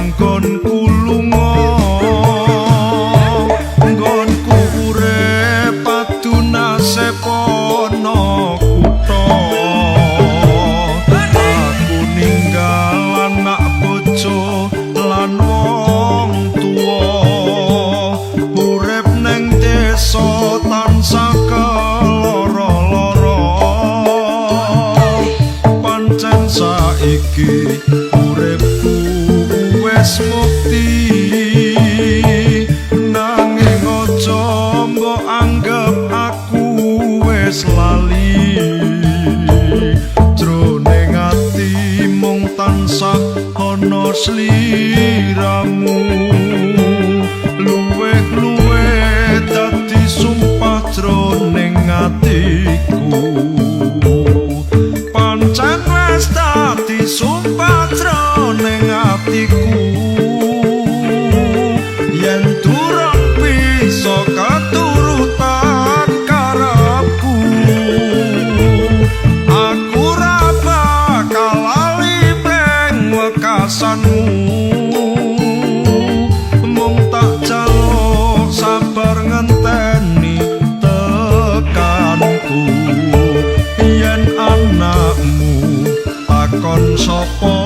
Nggonku lunga, nggonku urip adu nasib ana kutha. Aku ninggal anak bojo lan wong tuwa, urip neng desa tansah keloro-loro. Pancen saiki uripku wis mukti, nanging aja mbok anggep aku wis lali. Jroning ati mung tansah ana sliramu, luweh-luweh dadi sumpah jroning atiku. Pancen wis dadi sumpah jroning atiku, yen durung bisa keturutan karepku, aku ra bakal lali ping wekasanmu. Mung tak jaluk sabar ngenteni tekanku, yen anakmu takon sapa